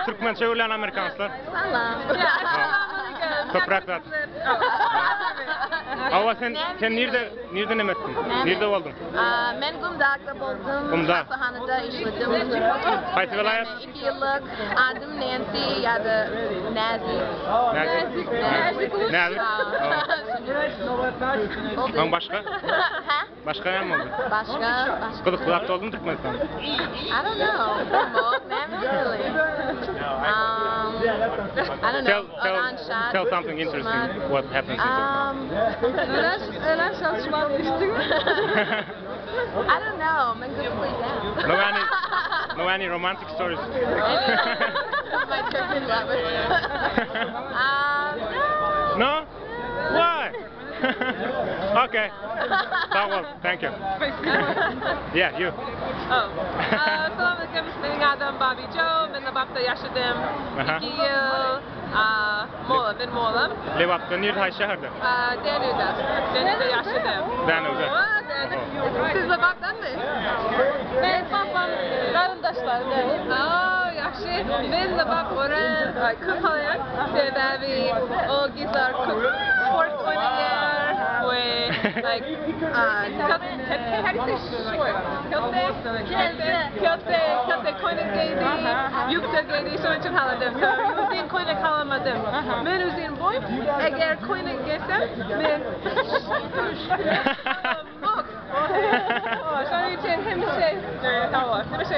Türkmençe gürlän amerikanslar. Salam. Köpräk zat. Hawa sen sen nirde nirde neme etdiň? Nirde bolduň? Men Gumdagda boldum. Gumdag. Hasahanada işledim. Haýsy welaýat? 2 ýyllyk. Adym Nancy ýa-da Nazik. Nazik. Nazik. Nazik. Soň başga? Hä? Başga näme boldy? Başga, başga. Gyzykly zat boldumy Türkmenistanda? I don't know. Näme diýeli? Um, I don't know. Tell tell Oran şat. tell something interesting what happens in Um, Ölen şaşmaz düştü. I don't know. Men gyzykly däl. No any no any romantic stories? My Turkish lover. Um, no. No? Why? Okay. Sag bol. Thank you. Yeah, you. Oh. Salam aleýkum. Meniň adym Bobby Joe. Men Lebapda ýaşadym. Aha. 2 ýyl. Mola, men molam. Lebapda nirde haýsy şäherde? Dänewde. Dänewde ýaşadym. Dänewde. Siz Lebapdanmy? Men papam garyndaşlar. Aa, ýagşy. Men Lebap örän köp halaýan. Sebäbi o gyzlar köp sport oýnaýar we like how do you say short? Kelte, kelte, kelte, kelte köýnek geýdi, ýubka geýdi, şonuň üçin haladym. So, uzyn köýnek halamadym. Men uzyn boý, eger köýnek geýsem, men Mok. Şonuň üçin hemişe, hawa, hemişe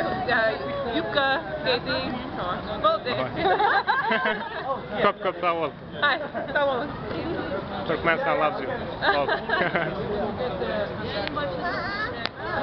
ýubka geýdi. Boldy. Köp köp sag bol. Aý, sag boluň. Türkmenistan loves you. Bol.